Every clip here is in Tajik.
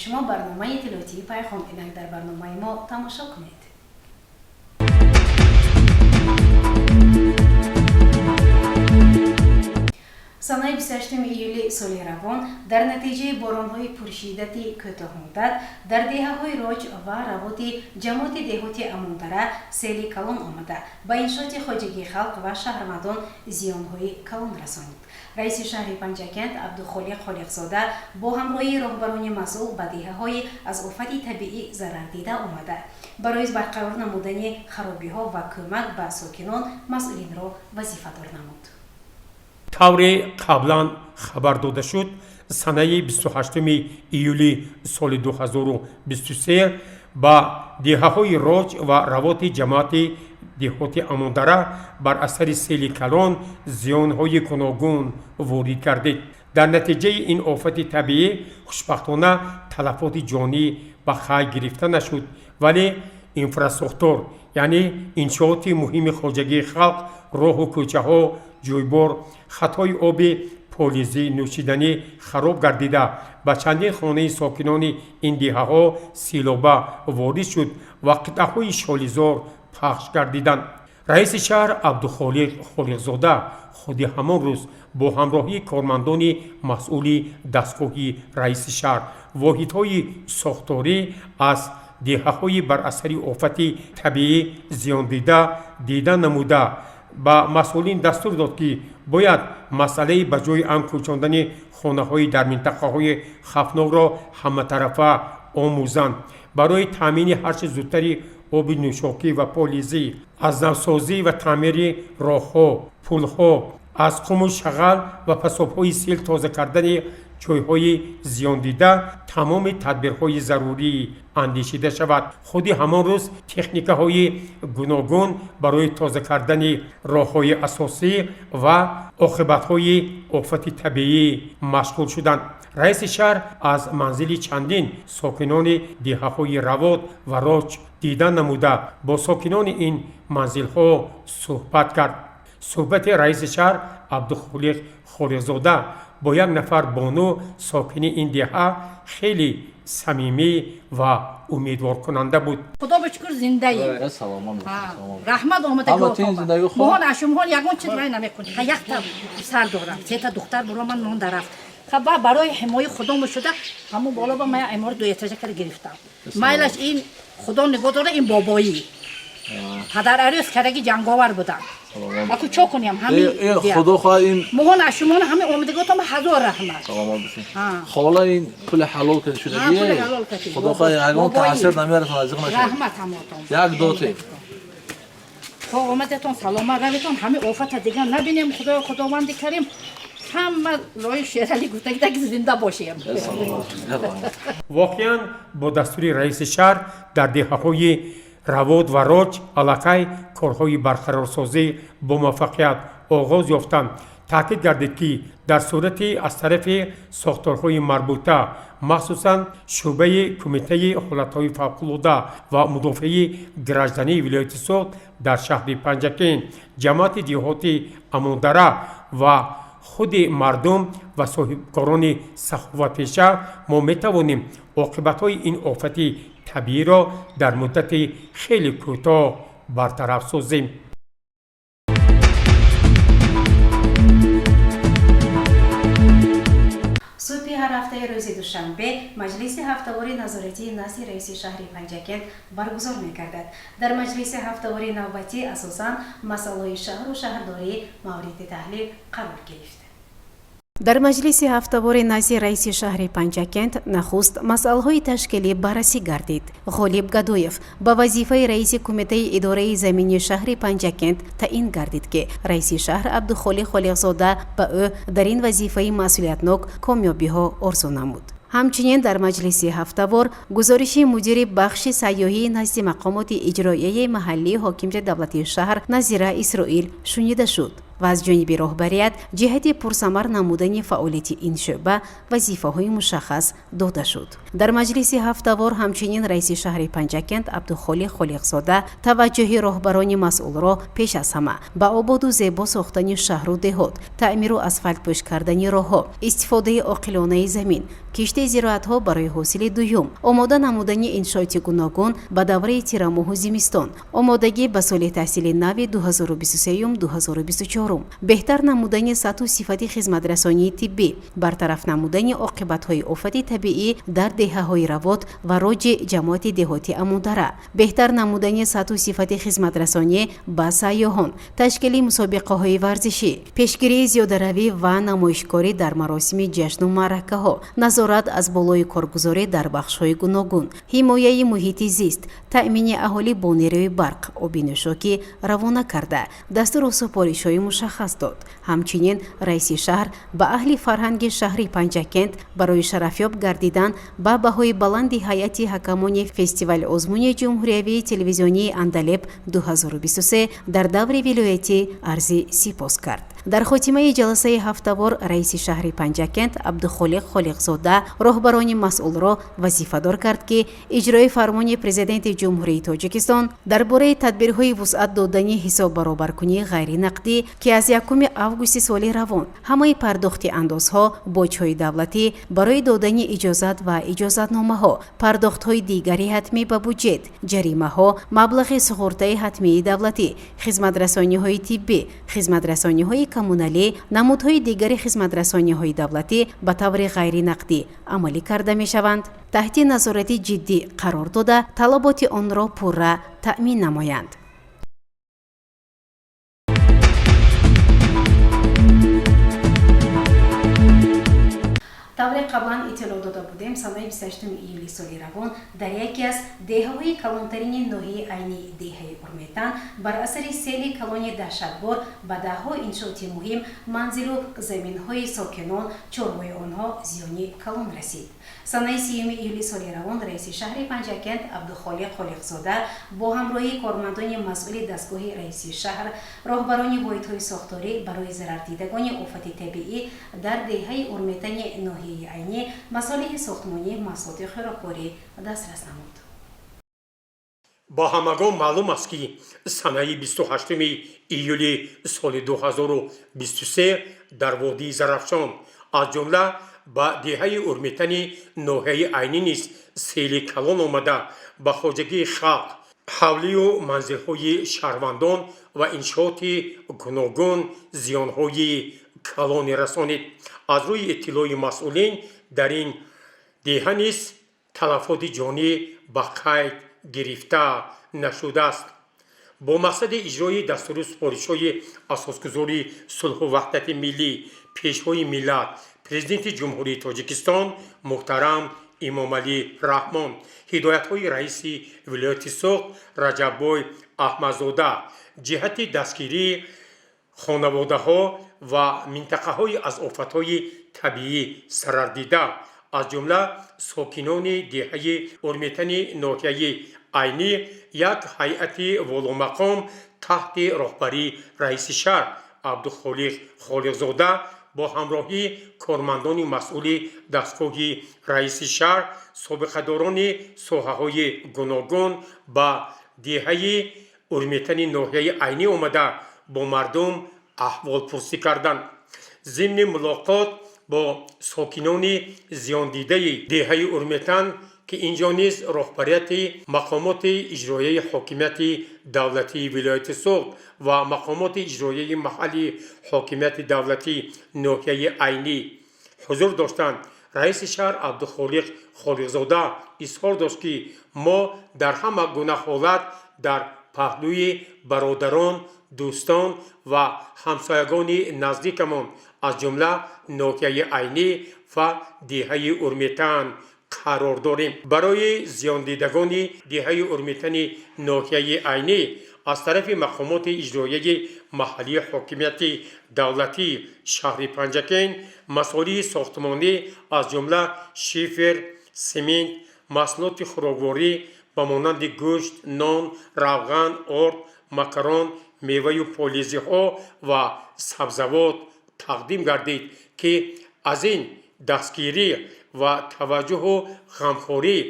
Шумо барномаи иттилоотии Пайғом. Инак дар барномаи мо тамошо кунед. Санаи 28 июли соли равон дар натиҷаи боронҳои пуршиддати кӯтоҳмуддат дар деҳаҳои Роҷ ва Равоти ҷамоати деҳоти Амондара сели калон омада, ба иншооти хоҷагии халқ ва шаҳрвандон зиёнҳои калон расонид. Раиси шаҳри Панҷакент Абдухолиқ Холиқзода бо ҳамроҳии роҳбарони масъул ба деҳаҳои аз офати табиӣ зарардида омада, барои барқарор намудани харобиҳо ва кӯмак ба сокинон масъулинро вазифадор намуд. Тавре қаблан хабар дода шуд, санаи 28 июли соли 2023 ба деҳаҳои Роҷ ва Равоти ҷамоати деҳоти Амондара бар асари сели калон зиёнҳои гуногун ворид гардид. Дар натиҷаи ин офати табиӣ хушбахтона талафоти ҷонӣ ба қайд гирифта нашуд, вале инфрасохтор, яъне иншооти муҳими хоҷагии халқ, роҳу кӯчаҳо, ҷӯйбор, хатҳои оби полизӣ, нӯшиданӣ хароб гардида, ба чандин хонаи сокинони ин деҳаҳо силоба ворид шуд ва қитъаҳои шолизор пахш гардиданд. Раиси шаҳр Абдухолиқ Холиқзода худи ҳамон рӯз бо ҳамроҳии кормандони масъули дастгоҳи раиси шаҳр, воҳидҳои сохторӣ аз деҳаҳои бар асари офати табиӣ зиёндида дида намуда, ба масъулин дастур дод, ки бояд масъалаи ба ҷои амн кӯчондани хонаҳои дар минтақаҳои хавфнокро ҳаматарафа омӯзанд, барои таъмини ҳарчи зудтари оби нӯшокӣ ва полизӣ, аз навсозӣ ва таъмири роҳҳо, пулҳо, аз қуму шағал ва пасобҳои сел тоза кардани ҷойҳои зиёндида тамоми тадбирҳои зарурӣ андешида шавад. Худи ҳамон рӯз техникаҳои гуногун барои тоза кардани роҳҳои асосӣ ва оқибатҳои офати табиӣ машғул шуданд. Раиси шаҳр аз манзили чандин сокинони деҳаҳои Равот ва Роҷ дида намуда, бо сокинони ин манзилҳо суҳбат кард. Суҳбати раиси шаҳр Абдухолиқ Холиқзода бо як нафар бону, сокини ин деҳа, хеле самимӣ ва умедворкунанда буд. Худо ба шукр, зиндаем, раҳмат. Омадагиҳон ашумҳон ягон чиз вай намекунӣ. Якта писар дорам, сета духтар буро, ман монда рафт. Хаба барои ҳимояи худомо шуда, ҳамун боло ба ман иморат дуэтажа кара гирифтам. Майлаш, ин худо нигоҳ дора, ин бобоӣ падар арӯс кардаги ҷанговар будам. Аку чо кунем? Ҳамин худо хоҳад ин моҳон ашумон ҳамин омадаготон ҳазор раҳмат. Саломат бошед, хола. Ин пули ҳалол карда шудагӣ, худо хоҳад ягон таъсир намерасонад, азиқ нашавад. Раҳмат ҳамотон. Як доте. То омадатон саломат равитон, ҳамин офата дигар набинем. Худоё, худованди карим, ҳама лои Шерали гуфтагидаки зинда бошем. Воқеан, бо дастури раиси шаҳр дар деҳаҳои Равод ва Роҷ аллакай корҳои барқарорсозӣ бо муваффақият оғоз ёфтанд. Таъкид гардид, ки дар сурати аз тарафи сохторҳои марбута, махсусан шӯъбаи Кумитаи ҳолатҳои фавқулода ва мудофиаи граждании вилояти Суғд дар шаҳри Панҷакент, ҷамоати деҳоти Амондара ва худи мардум ва соҳибкорони саховатпеша мо метавонем оқибатҳои ин офати табииро дар муддати хеле кӯтоҳ бартараф созем. Субҳи ҳар ҳафтаи рӯзи душанбе маҷлиси ҳафтавори назоратии назди раиси шаҳри Панҷакент баргузор мегардад. Дар маҷлиси ҳафтавори навбатӣ асосан масъалаҳои шаҳру шаҳрдорӣ мавриди таҳлил қарор гирифт. Дар маҷлиси ҳафтавори назди раиси шаҳри Панҷакент нахуст масъалаҳои ташкилӣ баррасӣ гардид. Ғолиб Гадоев ба вазифаи раиси Кумитаи идораи замини шаҳри Панҷакент таъин гардид, ки раиси шаҳр Абдухолиқ Холиқзода ба ӯ дар ин вазифаи масъулиятнок комёбиҳо орзу намуд. Ҳамчунин дар маҷлиси ҳафтавор гузориши мудири бахши сайёҳии назди мақомоти иҷроияи маҳаллии ҳокимияти давлатии шаҳр Назира Исроил шунида шуд. Ва аз ҷониби роҳбарият ҷиҳати пурсамар намудани фаъолияти ин шӯъба вазифаҳои мушаххас дода шуд. Дар маҷлиси ҳафтавор ҳамчунин раиси шаҳри Панҷакент Абдухолиқ Холиқзода таваҷҷӯҳи роҳбарони масъулро пеш аз ҳама ба ободу зебо сохтани шаҳру деҳот, таъмиру асфалтпӯш кардани роҳҳо, истифодаи оқилонаи замин, кишти зироатҳо барои ҳосили дуюм, омода намудани иншооти гуногун ба давраи тирамоҳу зимистон, омодагӣ ба соли таҳсили нави 2023-2024, беҳтар намудани сатҳу сифати хизматрасонии тиббӣ, бартараф намудани оқибатҳои офати табиӣ дар деҳаҳои Равот ва Роҷи ҷамоати деҳоти Амудара, беҳтар намудани сатҳу сифати хизматрасонӣ ба сайёҳон, ташкили мусобиқаҳои варзишӣ, пешгирии зиёдаравӣ ва намоишкорӣ дар маросими ҷашну маъракаҳо, назорат аз болои коргузорӣ дар бахшҳои гуногун, ҳимояи муҳити зист, таъмини аҳолӣ бо нерӯи барқ, оби нӯшокӣ равона карда, дастуру супоришҳои мушаххас дод. Ҳамчунин раиси шаҳр ба аҳли фарҳанги шаҳри Панҷакент барои шарафёб гардидан ба баҳои баланди ҳайати ҳакамони фестивали озмуни ҷумҳуриявии телевизионии Андалеб 2023 дар даври вилоятӣ арзи сипос кард. Дар хотимаи ҷаласаи ҳафтавор раиси шаҳри Панҷакент Абдухолиқ Холиқзода роҳбарони масъулро вазифадор кард, ки иҷрои фармони Президенти Ҷумҳурии Тоҷикистон дар бораи тадбирҳои вусъат додани ҳисоббаробаркунии ғайринақдӣ, ки аз 1 августи соли равон ҳамаи пардохти андозҳо, боҷҳои давлатӣ барои додани иҷозат ва иҷозатномаҳо, пардохтҳои дигари ҳатмӣ ба буҷет, ҷаримаҳо, маблағи суғуртаи ҳатмии давлатӣ, хизматрасониҳои тиббӣ, хизматрасониҳои коммуналӣ, намудҳои дигари хизматрасониҳои давлатӣ ба таври ғайринақдӣ амалӣ карда мешаванд, таҳти назорати ҷиддӣ қарор дода, талаботи онро пурра таъмин намоянд. Тавре қаблан иттилоъ дода будем, санаи 28 июли соли равон дар яке аз деҳаҳои калонтарини ноҳияи Айни, деҳаи Урметан, бар асари сели калони даҳшатбор ба даҳҳо иншооти муҳим, манзилу заминҳои сокинон, чорвои онҳо зиёни калон расид. Санаи 30 июли соли равон раиси шаҳри Панҷакент Абдухолиқ Холиқзода бо ҳамроҳии кормандони масъули дастгоҳи раиси шаҳр, роҳбарони воҳидҳои сохторӣ барои зарардидагони офати табиӣ дар деҳаи Урметани ноҳияи Айнӣ масолеҳи сохтмонӣ, маҳсулоти хӯрокворӣ дастрас намуд. Ба ҳамагон маълум аст, ки санаи 28 июли соли 2023 дар водии Зарафшон, аз ҷумла ба деҳаи Урметани ноҳияи Айнӣ низ сели калон омада, ба хоҷагии халқ, ҳавлию манзилҳои шаҳрвандон ва иншооти гуногун зиёнҳои калоне расонид. Аз рӯи иттилои масъулин, дар ин деҳа низ талафоти ҷонӣ ба қайд гирифта нашудааст. Бо мақсади иҷрои дастуру супоришҳои асосгузори сулҳу ваҳдати миллӣ, Пешвои миллат, Президенти Ҷумҳурии Тоҷикистон муҳтарам Эмомалӣ Раҳмон, ҳидоятҳои раиси вилояти Суғд Раҷаббой Аҳмадзода ҷиҳати дастгирии хонаводаҳо ва минтақаҳои аз офатҳои табиӣ зарардида, аз ҷумла сокинони деҳаи Урметани ноҳияи Айнӣ, як ҳайати воломақом таҳти роҳбарии раиси шаҳр Абдухолиқ Холиқзода бо ҳамроҳии кормандони масъули дастгоҳи раиси шаҳр, собиқадорони соҳаҳои гуногун ба деҳаи Урметани ноҳияи Айнӣ омада, бо мардум аҳволпурсӣ карданд. Зимни мулоқот бо сокинони зиёндидаи деҳаи Урметан, ки инҷо низ роҳбарияти мақомоти иҷроияи ҳокимияти давлатии вилояти Суғд ва мақомоти иҷроияи маҳаллии ҳокимияти давлатии ноҳияи Айнӣ ҳузур доштанд, раиси шаҳр Абдухолиқ Холиқзода изҳор дошт, ки мо дар ҳама гуна ҳолат дар паҳлӯи бародарон, дӯстон ва ҳамсоягони наздикамон, аз ҷумла ноҳияи Айнӣ ва деҳаи Урметан қарор дорем. Барои зиёндидагони деҳаи Урметани ноҳияи Айнӣ аз тарафи мақомоти иҷроияи маҳаллии ҳокимияти давлатии шаҳри Панҷакент масолеҳи сохтмонӣ, аз ҷумла шифер, семент, маҳсулоти хӯрокворӣ ба монанди гӯшт, нон, равған, орд, макарон, меваю полизиҳо ва сабзавот тақдим гардид, ки аз ин дастгирӣ ва таваҷҷуҳу ғамхории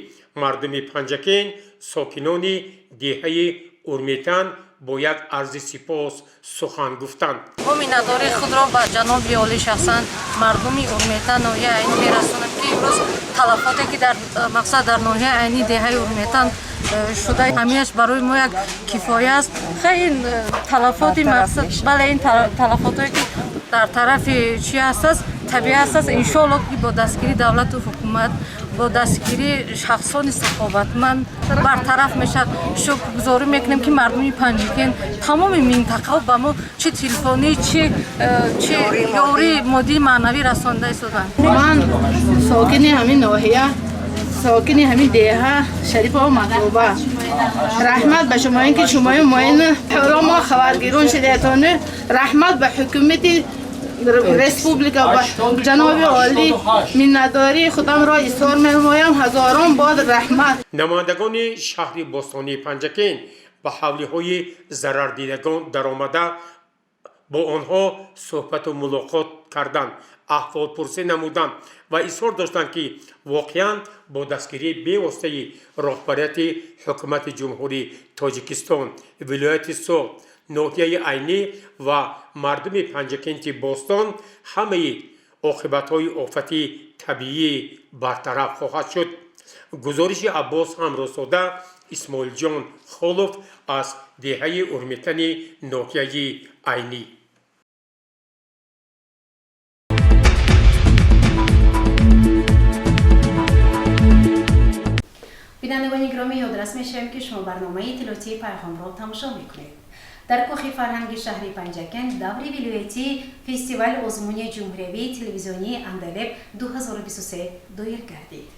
мардуми Панҷакент, сокинони деҳаи Урметан бо як арзи сипос сухан гуфтанд. Мо миннатдории худро ба ҷаноби олӣ, шахсан мардуми Урметан, ноҳияи Айнӣ мерасонем, ки имрӯз талафоте, ки дар мақсад дар ноҳияи Айнӣ, деҳаи Урметан шуда, ҳаминаш барои мо як кифоя аст. Хай, ин талафоти мақсад, бале, ин талафотое, ки дар тарафи чи ҳастаст, табиат аст, иншоалло, ки бо дастгирии давлату ҳукумат, бо дастгирии шахсони саховатманд бартараф мешавад. Шукргузорӣ мекунем, ки мардуми Панҷакент, тамоми минтақао ба мо чи телефонӣ, чи ёрии моддии маънавӣ расонда истоданд. Ман сокини ҳамин ноҳия, сокини ҳамин деҳа Шарипова Матлуба. Раҳмат ба шумоин, ки шумои моин ҳоло мо хабаргирон шудаятону. Раҳмат ба ҳукумати республика, ба ҷаноби олӣ миннатдории худамро изҳор менамоям. Ҳазорон бор раҳмат. Намояндагони шаҳри бостонии Панҷакент ба ҳавлиҳои зарардидагон даромада, бо онҳо суҳбату мулоқот карданд, аҳволпурсӣ намуданд ва изҳор доштанд, ки воқеан бо дастгирии бевоситаи роҳбарияти ҳукумати Ҷумҳурии Тоҷикистон, вилояти Суғд, ноҳияи Айнӣ ва мардуми Панҷакенти бостон ҳамаи оқибатҳои офати табиӣ бартараф хоҳад шуд. Гузориши Аббос Ҳамрозода, Исмоилҷон Холов аз деҳаи Урметани ноҳияи Айнӣ. Бинандагони гиромӣ, ёдрас мешавем, ки шумо барномаи иттилоотии Пайғомро тамошо мекунед. Дар кӯхи фарҳанги шаҳри Панҷакент даври вилоятии фестивали озмуни ҷумҳуриявии телевизионии Андалеб 2023 доир гардид.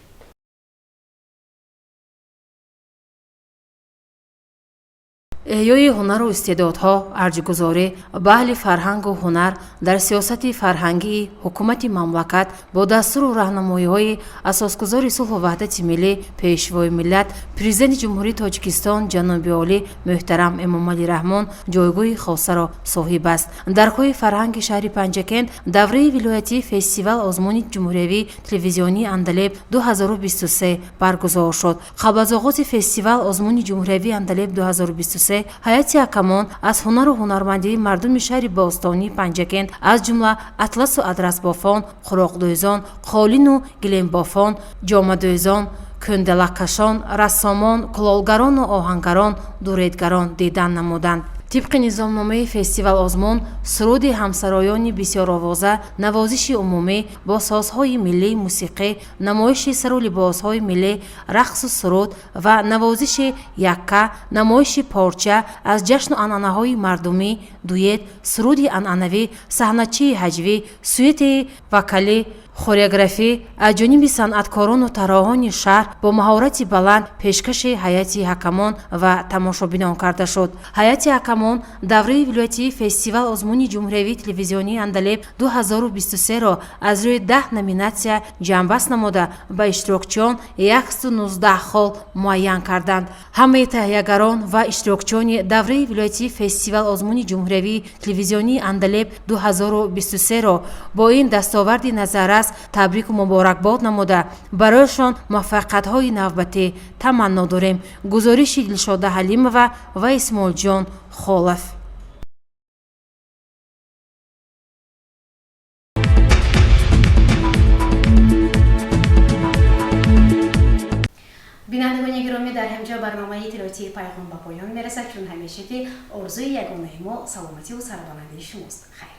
Эҳёи ҳунару истеъдодҳо, арҷгузорӣ ба аҳли фарҳангу ҳунар дар сиёсати фарҳангии ҳукумати мамлакат бо дастуру раҳнамоиҳои асосгузори сулҳу ваҳдати миллӣ, Пешвои миллат, Президенти Ҷумҳурии Тоҷикистон ҷаноби олӣ муҳтарам Эмомалӣ Раҳмон ҷойгоҳи хосаро соҳиб аст. Дар кӯҳи фарҳанги шаҳри Панҷакент давраи вилоятии фестивал озмуни ҷумҳуриявии телевизионии Андалеб 2023 баргузор шуд. Қабл аз оғози фестивал озмуни ҷумҳуриявии Андалеб 2023 ҳайати ҳакамон аз ҳунару ҳунармандии мардуми шаҳри бостонии Панҷакент, аз ҷумла атласу адрасбофон, қуроқдӯзон, қолину гилембофон, ҷомадӯзон, кӯндалаккашон, рассомон, кулолгарону оҳангарон, дуредгарон дидан намуданд. Тибқи низомномаи фестивал-озмун, суруди ҳамсароёни бисёровоза, навозиши умумӣ бо созҳои миллии мусиқӣ, намоиши сару либосҳои миллӣ, рақсу суруд ва навозиши якка, намоиши порча аз ҷашну анъанаҳои мардумӣ, дует, суруди анъанавӣ, саҳначии ҳаҷвӣ, сюитаи вокалӣ, хореографӣ аз ҷониби санъаткорону тарроҳони шаҳр бо маҳорати баланд пешкаши ҳайати ҳакамон ва тамошобинон карда шуд. Ҳайати ҳакамон давраи вилоятии фестивал озмуни ҷумҳуриявии телевизионии Андалеб 2023-ро аз рӯи 10 номинатсия ҷамъбаст намуда, ба иштирокчиён 119 хол муайян карданд. Ҳамаи таҳиягарон ва иштирокчиёни давраи вилоятии фестивал озмуни ҷумҳуриявии телевизионии Андалеб 2023-ро бо ин дастоварди назаррас табрику муборакбод намуда, барояшон муваффақиятҳои навбатӣ таманно дорем. Гузориши Дилшода Ҳалимова ва Исмоилҷон Холов. Бинандагони гиромӣ, дар ҳамҷо барномаи иттилоотии Пайғом ба поён мерасад. Чун ҳамеша, ки орзуи ягонаи мо саломативу сарбаландии шумост. Хайр.